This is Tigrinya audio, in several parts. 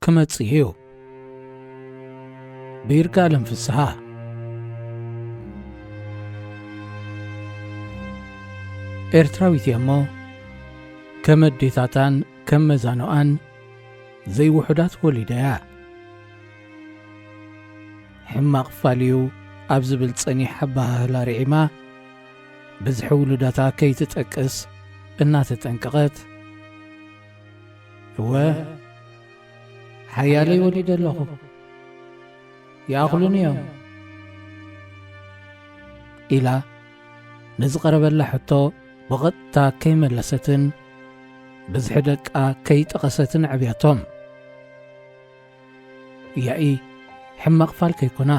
ክመጽእ እዩ። ብይርጋለም ፍስሃ። ኤርትራዊት እያ እሞ፣ ከም ኣዴታታን ከም መዛኖኣን ዘይውሑዳት ወሊዳ እያ። ሕማቕ ፋል እዩ ኣብ ዝብል ጸኒሕ ኣበሃህላ ርዒማ፣ ብዝሒ ውሉዳታ ከይትጠቅስ እናተጠንቀቐት፣ እወ፣ ሓያለይ ወሊደ ኣለኹ፣ ይኣኽሉኒ እዮም፣ ኢላ ንዝቐረበላ ሕቶ ብቐጥታ ከይመለሰትን ብዝሒ ደቃ ከይጠቐሰትን ኣዕብያቶም። ያኢ ሕማቕ ፋል ከይኮና፣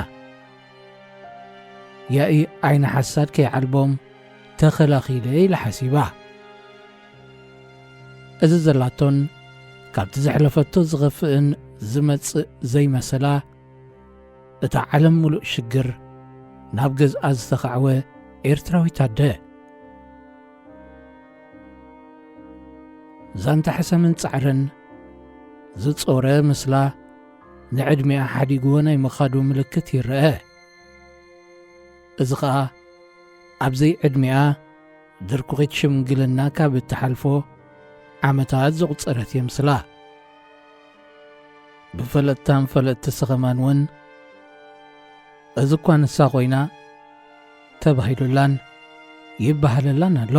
ያኢ ዓይኒ ሓሳድ ከይዓልቦም ተኸላኺለ ኢላ ሓሲባ። እዚ ዘላቶን ካብቲ ዘሕለፈቶ ዝኸፍእን ዝመጽእ ዘይመሰላ፣ እታ ዓለም ምሉእ ሽግር ናብ ገዝኣ ዝተኻዕወ ኤርትራዊት ኣደ። ዛንታ ሕሰምን ጻዕርን ዝጾረ ምስላ ንዕድሚኣ ሓዲግዎ ናይ ምኻዱ ምልክት ይረአ። እዚ ኸኣ ኣብ ዘይዕድሚኣ ድርኩኺት ሽምግልና ካብ እትሓልፎ ዓመታት ዘቑጸረት የምስላ። ብፈለጥታን ፈለጥቲ ሰኸማን እውን፣ እዚ እኳ ንሳ ኮይና፣ ተባሂሉላን ይበሃለላን ኣሎ።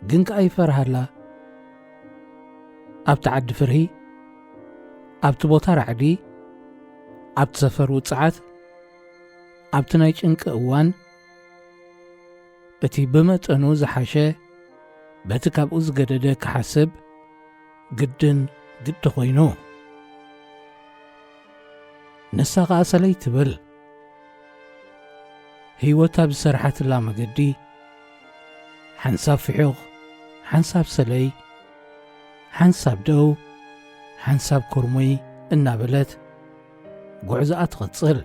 ግን ከኣ ይፈርሃላ። ኣብቲ ዓዲ ፍርሂ፣ ኣብቲ ቦታ ራዕዲ፣ ኣብቲ ሰፈር ውጽዓት፣ ኣብቲ ናይ ጭንቂ እዋን፣ እቲ ብመጠኑ ዝሓሸ በቲ ካብኡ ዝገደደ ክሓስብ ግድን ግዲ ኮይኑ። ንሳ ኸኣ ሰለይ ትብል። ህይወት ኣብ ዝሰርሓትላ መገዲ፣ ሓንሳብ ፍሑኽ፣ ሓንሳብ ሰለይ፣ ሓንሳብ ደው፣ ሓንሳብ ኩርሙይ እናበለት ጉዕዞኣ ትቕጽል።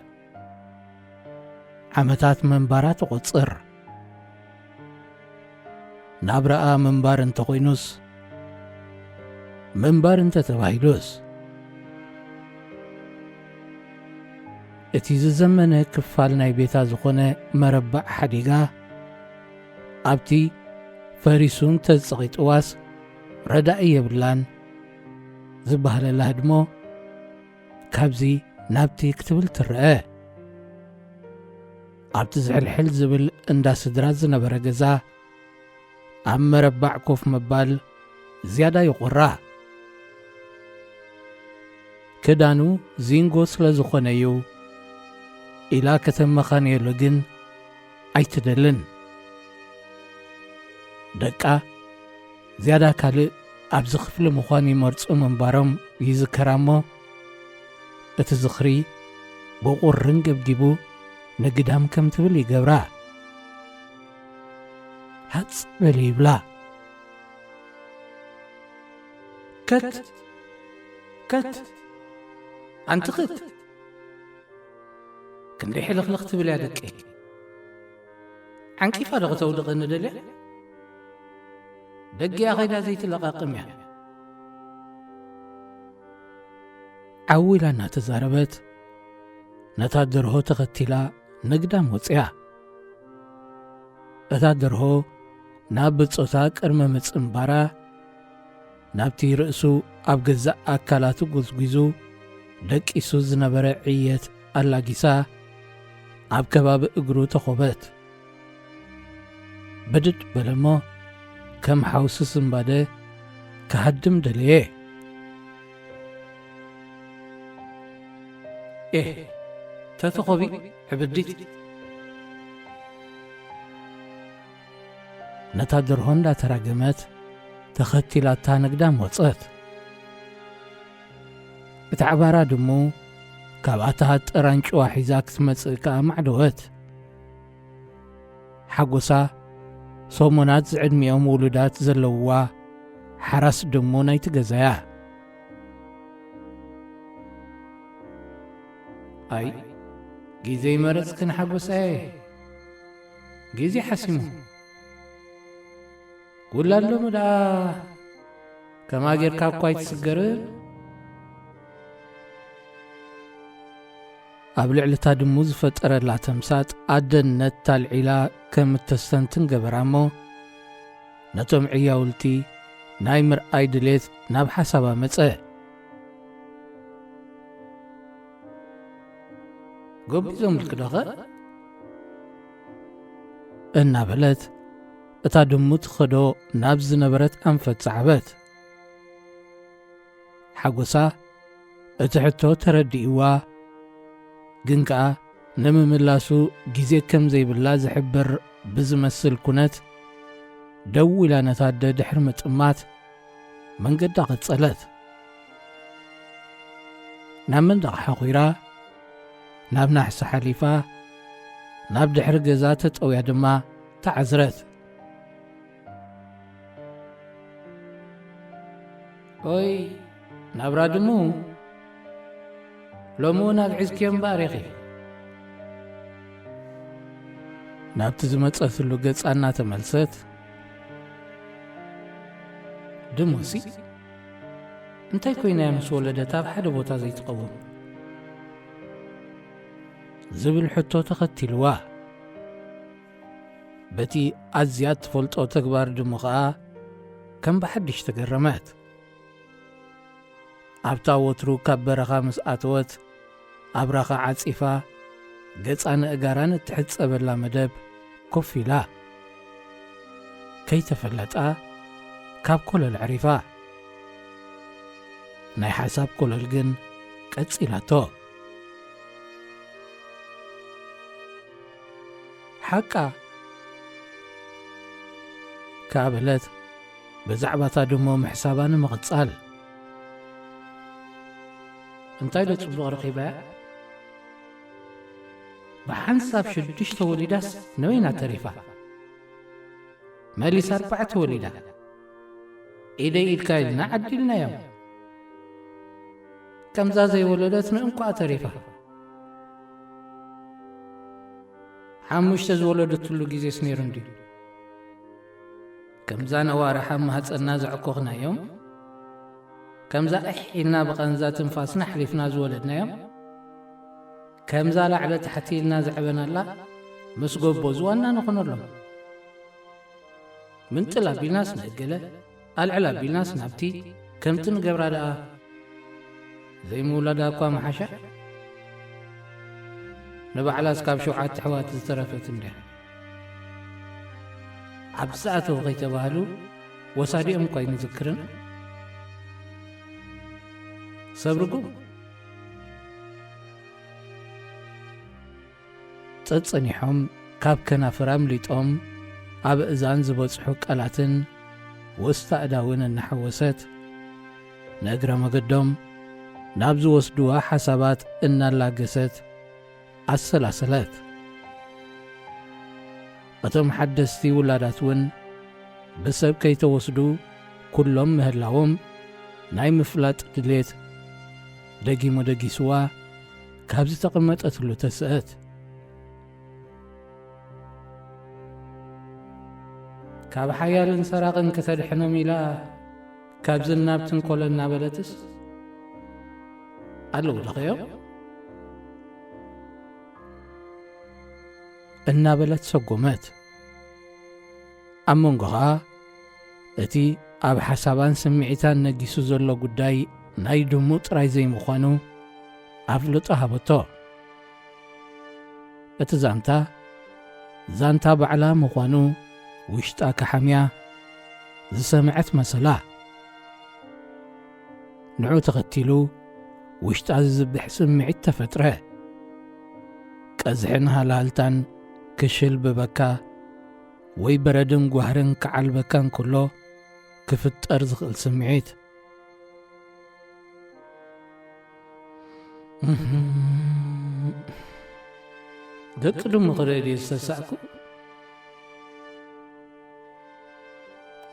ዓመታት ምንባራ ትቖጽር። ናብራኣ ምንባር እንተኾይኑስ፣ ምንባር እንተተባሂሉስ፣ እቲ ዝዘመነ ክፋል ናይ ቤታ ዝኾነ መረባዕ ሓዲጋ፣ ኣብቲ ፈሪሱ እንተጸቒጥዋስ ረዳኢ የብላን ዝበሃለላ ህድሞ፣ ካብዚ ናብቲ ክትብል ትረአ። ኣብቲ ዝሕልሕል ዝብል እንዳ ስድራ ዝነበረ ገዛ፣ ኣብ መረባዕ ኮፍ ምባል ዝያዳ ይቑራ። ክዳኑ ዚንጎ ስለ ዝኾነ እዩ ኢላ ከተመኻንየሉ ግን ኣይትደልን። ደቃ ዝያዳ ካልእ ኣብዚ ክፍሊ ምዃን ይመርጹ ምንባሮም ይዝከራ እሞ፣ እቲ ዝኽሪ ብቑርን ገብጊቡ ንግዳም ከም ትብል ይገብራ። ሃጽ በሊ ይብላ። ከት፣ ከት፣ ኣንቲ ክት። ክንደይ ሕልኽልኽ ትብል እያ ደቂ። ዓንቂፋ ዶ ከተውድቐኒ ደልያ? ደጊኣ ኸይዳ ዘይትለቓቕም እያ። ዓው ኢላ እናተዛረበት፣ ነታ ደርሆ ተኸቲላ ንግዳም ወጽያ። እታ ደርሆ ናብ ብጾታ ቅድሚ ምጽንባራ፣ ናብቲ ርእሱ ኣብ ገዛእ ኣካላቱ ጎዝጒዙ ደቂሱ ዝነበረ ዕየት ኣላጊሳ፣ ኣብ ከባቢ እግሩ ተኾበት። ብድድ በለ እሞ፣ ከም ሓውሲ ስንባደ ክሃድም ደለየ። ኤህ፣ ተተኾቢ ዕብዲት። ነታ ደርሆ እንዳተራገመት ተኸቲላታ ንግዳም ወጸት። እታ ዕባራ ድሙ ካብ ኣተሃጠር ኣንጭዋ ሒዛ ክትመጽእ ከኣ ማዕደወት። ሓጎሳ ሰሙናት ዝዕድሚኦም ውሉዳት ዘለውዋ ሓራስ ድሙ ናይቲ ገዛያ። ኣይ፣ ግዜ ይመረጽክን ሓጎሳየ። ግዜ ሓሲሙ። ውላድ ሎሚ ደኣ ከማ ጌርካ እኳ ኣይትስገርን። ኣብ ልዕሊ እታ ድሙ ዝፈጠረላ ተምሳጥ ኣደነት ታልዒላ ከም እተስተንትን ገበራ እሞ፣ ነቶም ዕያውልቲ ናይ ምርኣይ ድሌት ናብ ሓሳባ መጸ። "ጎቢዞምልኪ ዶኸ?" እናበለት እታ ድሙ ትኸዶ ናብ ዝነበረት ኣንፈት ሰዓበት። ሓጎሳ እቲ ሕቶ ተረዲእዋ፣ ግን ከኣ ንምምላሱ ግዜ ከም ዘይብላ ዝሕብር ብዝመስል ኩነት፣ ደው ኢላ ነታ ኣደ ድሕሪ ምጥማት መንገዳ ቀጸለት። ናብ መንደቕ ሓኹራ፣ ናብ ናሕሲ ሓሊፋ፣ ናብ ድሕሪ ገዛ ተጠውያ ድማ ተዓዝረት። "ኦይ፣ ናብራ ድሙ፣ ሎሚ እውን ኣግዒዝክዮ እምበኣር ኢኺ?" ናብቲ ዝመጸትሉ ገጻ እናተመልሰት፣ "ድሙሲ እንታይ ኮይና እያ ምስ ወለደት ኣብ ሓደ ቦታ ዘይትቐውም?" ዝብል ሕቶ ተኸቲልዋ። በቲ ኣዝያ እትፈልጦ ተግባር ድሙ ኸኣ ከም ብሓድሽ ተገረመት። ኣብታ ወትሩ ካብ በረኻ ምስ ኣተወት ኣብራኻ ዓጺፋ፣ ገጻ ንእጋራን እትሕጸበላ መደብ ኮፍ ኢላ፣ ከይተፈለጣ ካብ ኮለል ዕሪፋ። ናይ ሓሳብ ኮለል ግን ቀጺላቶ። "ሓቃ?" ከኣ በለት፣ ብዛዕባታ ድሞ ምሕሳባ ንምቕጻል። "እንታይ ዶ ጽቡቕ ረኺባያ? ብሓንሳብ ሽዱሽተ ወሊዳስ ንበይና ተሪፋ። መሊሳ ኣርባዕተ ወሊዳ። ኢደይ ኢድካ ኢልና ዓዲልናዮም። ከምዛ ዘይወለደት ንእንቋ ተሪፋ። ሓሙሽተ ዝወለደትሉ ግዜስ ነይሩ እንድዩ። ከምዛ ነዋርሓ ማህጸና ዘዕኮኽናዮም፣ ከምዛ እሕ ኢልና ብቐንዛ ትንፋስና ኣሕሊፍና ዝወለድናዮም፣ ከምዛ ላዕሊ ታሕቲ ኢልና ዘዕበናላ ምስ ጎቦ ዝዋና ንኾነሎም። ምንጥል ኣቢልናስ ንእገለ፣ ኣልዕል ኣቢልናስ ናብቲ፣ ከምቲ ንገብራ ደኣ ዘይምውላዳ እኳ መሓሻ። ንባዕላስ ካብ ሸውዓተ ኣሕዋት ዝተረፈት እንድያ። ዓዲ ዝኣተዉ ከይተባህሉ ወሳዲኦም እኳ ኣይንዝክርን። ሰብ ርጉም። ጸጸኒሖም ካብ ከናፍር ኣምሊጦም ኣብ እዛን ዝበጽሑ ቃላትን ወስታ ኣእዳውን እናሓወሰት፣ ንእግረ መገዶም ናብ ዝወስድዋ ሓሳባት እናላገሰት ኣሰላሰለት። እቶም ሓደስቲ ውላዳት እውን ብሰብ ከይተወስዱ ኩሎም ምህላዎም ናይ ምፍላጥ ድሌት ደጊሙ ደጊስዋ ካብ ዝተቐመጠትሉ ተስአት። ካብ ሓያልን ሰራቕን ክተድሕኖም ኢላ ካብዝን ናብትን ኮለ እናበለትስ ኣለዉ ድኸዮም? እናበለት ሰጎመት። ኣብ መንጎ ኸኣ እቲ ኣብ ሓሳባን ስምዒታን ነጊሱ ዘሎ ጉዳይ ናይ ድሙ ጥራይ ዘይምዃኑ ኣፍልጦ ሃበቶ። እቲ ዛንታ፣ ዛንታ ባዕላ ምዃኑ ውሽጣ ክሓምያ ዝሰምዐት መሰላ። ንዑ ተኸቲሉ ውሽጣ ዝዝብሕ ስምዒት ተፈጥረ። ቀዝሕን ሃልሃልታን ክሽልብበካ ወይ በረድን ጓህርን ክዓልበካ እንከሎ ክፍጠር ዝኽእል ስምዒት። ደቂ ድሙ ክርኢ ድየ ዝተሳእኩ?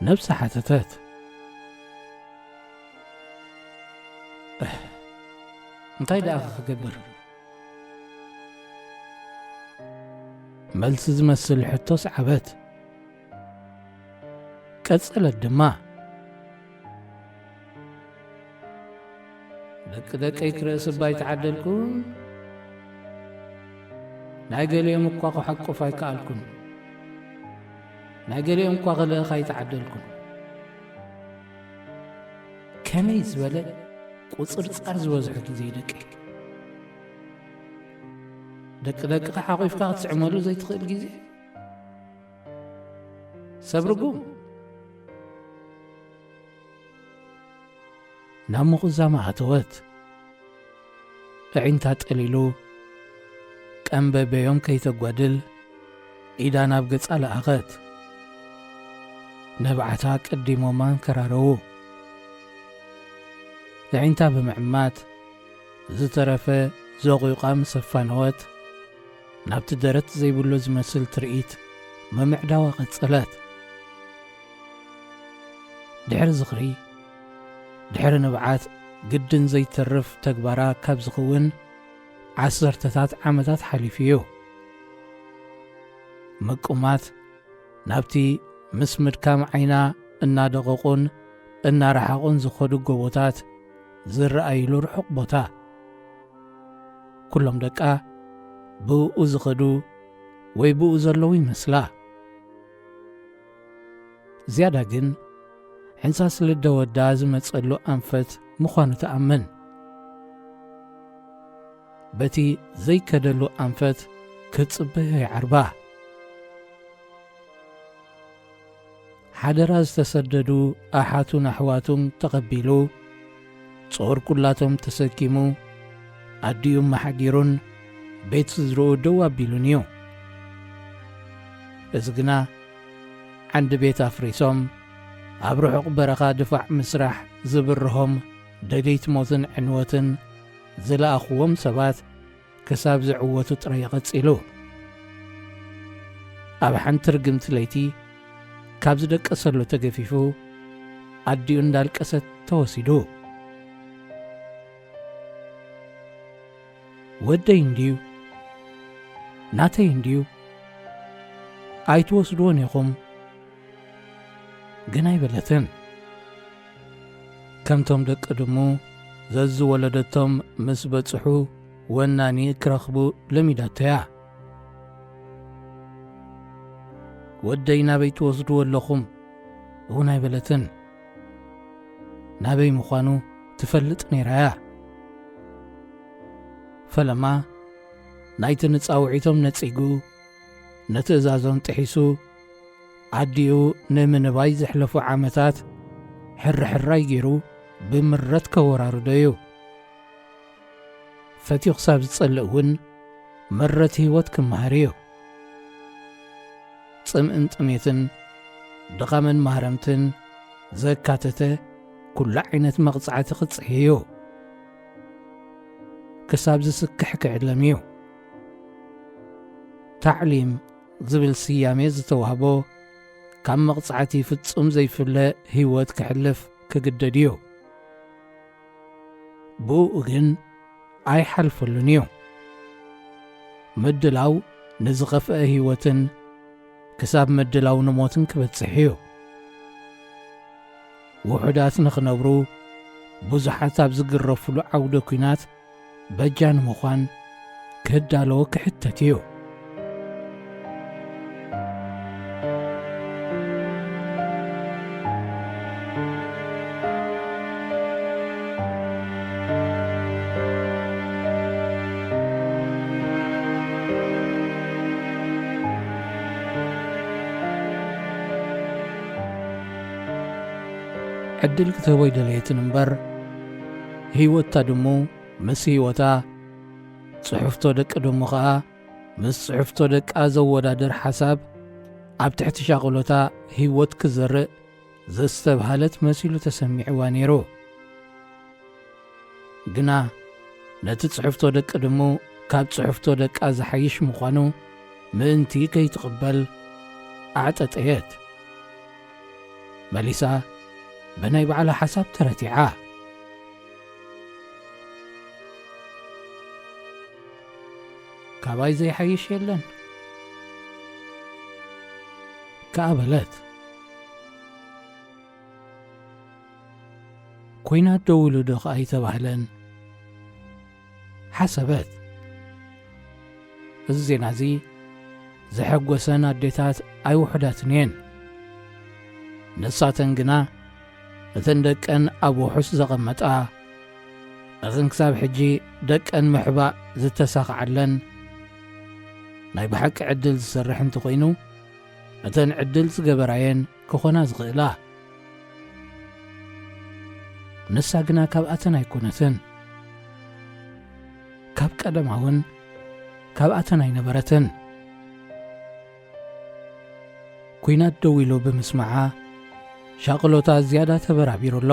ነብሳ ሓተተት። እህ፣ እንታይ ደኣ ክገብር? መልሲ ዝመስል ሕቶ ሰዓበት። ቀጸለት ድማ፣ ደቂ ደቀይ ክርእስ እባ ኣይተዓደልኩን። ናይ ገሊኦም እኳ ክሓቁፍ ኣይከኣልኩን። ናይ ገሊኦም እኳ ክልእኽ ኣይተዓደልኩን። ከመይ ዝበለ ቁጽርጻር ዝበዝሖ ግዜ ደቂ ደቂ ደቅኻ ሓቑፍካ ክትስዕመሉ ዘይትኽእል ግዜ። ሰብ ርጉም። ናብ ምቑዛማ ኣተወት። ኣዒንታ ጠሊሉ፣ ቀንበበዮም ከይተጓድል፣ ኢዳ ናብ ገጻ ለኣኸት። ነብዓታ ቀዲሞማ ኣንከራረዉ። ኣዒንታ ብምዕማት፣ ዝተረፈ ዘቑቓ ምስ ኣፋነወት፣ ናብቲ ደረት ዘይብሉ ዝመስል ትርኢት ምምዕዳዋ ቀጸለት። ድሕሪ ዝኽሪ፣ ድሕሪ ንብዓት ግድን ዘይተርፍ ተግባራ ካብ ዝኽውን ዓሰርተታት ዓመታት ሓሊፉ እዩ። ምቁማት ናብቲ ምስ ምድካም ዓይና እናደቐቑን እናረሓቑን ዝኸዱ ጎቦታት ዝረኣይሉ ርሑቕ ቦታ። ኩሎም ደቃ ብእኡ ዝኸዱ ወይ ብኡ ዘለዉ ይመስላ። ዝያዳ ግን ሕንሳስ ልደ ወዳ ዝመጸሉ ኣንፈት ምዃኑ ትኣምን። በቲ ዘይከደሉ ኣንፈት ክትጽበዮ ይዓርባ። ሓደራ ዝተሰደዱ ኣሓቱን ኣሕዋቱን ተቐቢሉ፣ ጾር ኩላቶም ተሰኪሙ፣ ኣዲኡ ኣመሓዲሩን ቤት ስድርኡ ደው ኣቢሉን እዩ። እዚ ግና ዓንዲ ቤት ኣፍሪሶም ኣብ ርሑቕ በረኻ ድፋዕ ምስራሕ ዝብርሆም ደለይቲ ሞትን ዕንወትን ዝለኣኽዎም ሰባት ክሳብ ዝዕወቱ ጥራይ ቀጺሉ። ኣብ ሓንቲ ርግምቲ ለይቲ ካብ ዝደቀሰሉ ተገፊፉ ኣዲኡ እንዳልቀሰት ተወሲዱ። ወደይ እንድዩ፣ ናተይ እንድዩ፣ ኣይትወስድዎን ኢኹም፣ ግን ኣይበለትን። ከምቶም ደቂ ድሙ ዘዝወለደቶም ምስ በጽሑ ወናኒ ክረኽቡ ለሚዳቶ እያ። ወደይ ናበይ ትወስድዎ ኣለኹም እውን ኣይበለትን። ናበይ ምዃኑ ትፈልጥ ነይራ እያ። ፈለማ ናይቲ ንጻውዒቶም ነጺጉ፣ ንትእዛዞም ጥሒሱ፣ ኣዲኡ ንምንባይ ዘሕለፎ ዓመታት ሕርሕራይ ገይሩ ብምረት ከወራርዶ እዩ። ፈትዩ ክሳብ ዝጸልእ እውን ምረት ህይወት ክመሃር እዩ። ጽምእን ጥሜትን፣ ድኻምን ማህረምትን ዘካተተ ኩሉ ዓይነት መቕጻዕቲ ክጽሕይ እዩ። ክሳብ ዝስክሕ ክዕለም እዩ። ታዕሊም ዝብል ስያሜ ዝተዋህቦ ካብ መቕጻዕቲ ፍጹም ዘይፍለ ህይወት ክሕልፍ ክግደድ እዩ። ብእኡ ግን ኣይሓልፈሉን እዩ። ምድላው ንዝኸፍአ ህይወትን ክሳብ ምድላው ንሞትን ክበጽሕ እዩ። ውሑዳት ንኽነብሩ፣ ብዙሓት ኣብ ዝግረፍሉ ዓውደ ኲናት በጃ ንምዃን ክዳለዎ ክሕተት እዩ። ዕድል ክትህቦ ኣይደለየትን እምበር፣ ህይወታ ድሙ ምስ ህይወታ፣ ጽሑፍቶ ደቂ ድሙ ኸኣ ምስ ጽሑፍቶ ደቃ ዘወዳድር ሓሳብ ኣብ ትሕቲ ሻቕሎታ ህይወት ክዘርእ ዘስተብሃለት መሲሉ ተሰሚዕዋ ነይሩ። ግና ነቲ ጽሑፍቶ ደቂ ድሙ ካብ ጽሑፍቶ ደቃ ዝሓይሽ ምዃኑ ምእንቲ ከይትቕበል ኣዕጠጠየት። መሊሳ ብናይ ባዕላ ሓሳብ ተረቲዓ። ካባይ ዘይሓይሽ የለን ከኣ በለት። ኲናት ደው ኢሉ ዶ ከኣ ኣይተባህለን፣ ሓሰበት። እዚ ዜና እዚ ዘሐጎሰን ኣዴታት ኣይውሑዳትን እየን። ንሳተን ግና እተን ደቀን ኣብ ውሑስ ዘቐመጣ፣ እተን ክሳብ ሕጂ ደቀን ምሕባእ ዝተሳኽዓለን፣ ናይ ብሓቂ ዕድል ዝሰርሕ እንተኾይኑ፣ እተን ዕድል ዝገበራየን ክኾና ዝኽእላ። ንሳ ግና ካብኣተን ኣይኮነትን። ካብ ቀደማ እውን ካብኣተን ኣይነበረትን። ኲናት ደው ኢሉ ብምስማዓ፣ ሻቕሎታ ዝያዳ ተበራቢሩ ኣሎ።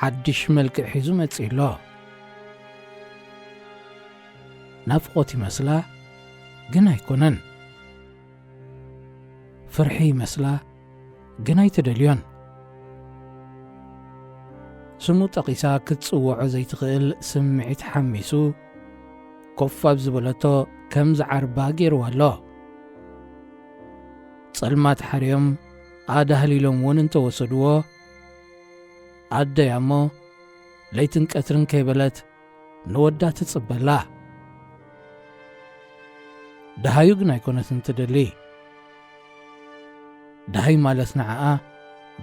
ሓድሽ መልክዕ ሒዙ መጺኡ ኣሎ። ናፍቖት ይመስላ፣ ግን ኣይኮነን። ፍርሒ ይመስላ፣ ግን ኣይትደልዮን። ስሙ ጠቒሳ ክትጽውዖ ዘይትኽእል ስምዒት ሓሚሱ፣ ኮፍ ኣብ ዝበለቶ ከም ዝዓርባ ገይርዋ ኣሎ። ጸልማት ሓርዮም ኣዳህሊሎም እውን እንተወሰድዎ፣ ኣደያ እሞ ለይትን ቀትርን ከይበለት ንወዳ ትጽበላ። ደሃዩ ግን ኣይኮነትን ትደሊ። ደሃይ ማለት ንዓኣ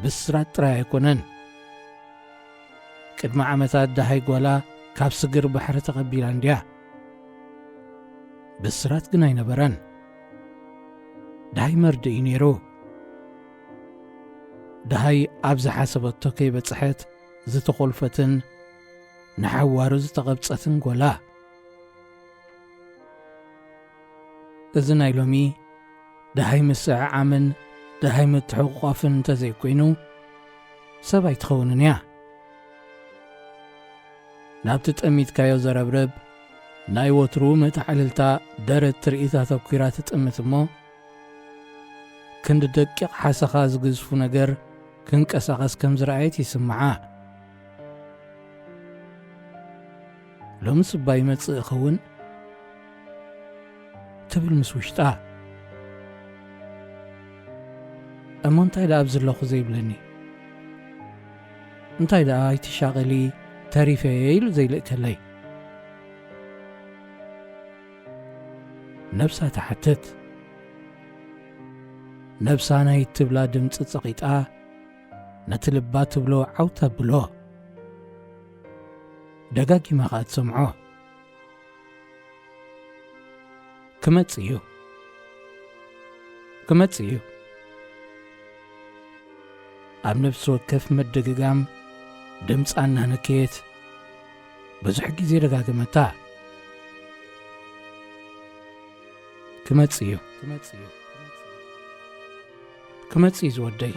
ብስራት ጥራይ ኣይኮነን። ቅድሚ ዓመታት ደሃይ ጓላ ካብ ስግር ባሕሪ ተቐቢላ እንድያ። ብስራት ግን ኣይነበረን። ደሃይ መርድእ እዩ ነይሩ። ደሃይ ኣብ ዝሓሰበቶ ከይበጽሐት ዝተኾልፈትን ንሓዋሩ ዝተቐብጸትን ጓላ። እዚ ናይ ሎሚ ደሃይ ምስዕዓምን ደሃይ ምትሕቑቋፍን እንተዘይኮይኑ፣ ሰብ ኣይትኸውንን እያ። ናብቲ ጠሚትካዮ ዘረብርብ ናይ ወትሩ መተዓልልታ ደረት ትርኢት ኣተኲራ ትጥምት እሞ፣ ክንዲ ደቂቕ ሓሰኻ ዝግዝፉ ነገር ክንቀሳቐስ ከም ዝረኣየት ይስምዓ። ሎምስ እባ ይመጽእ እኸውን? ትብል ምስ ውሽጣ። እሞ እንታይ ደኣ ኣብ ዘለኹ ዘይብለኒ? እንታይ ደኣ ኣይትሻቐሊ ተሪፈ እየ ኢሉ ዘይልእከለይ? ነብሳ ትሓትት። ነብሳ ናይ እትብላ ድምጺ ጸቒጣ፣ ነቲ ልባ ትብሎ ዓው ተብሎ። ደጋጊማ ኸኣ ትሰምዖ። ክመጽእ እዩ። ክመጽእ እዩ። ኣብ ነፍሲ ወከፍ ምድግጋም ድምጻ እናነከየት ብዙሕ ግዜ ደጋገመታ። ክመጽእ እዩ። ክመጽእ እዩ። ክመጽእ እዩ ዝወደይ።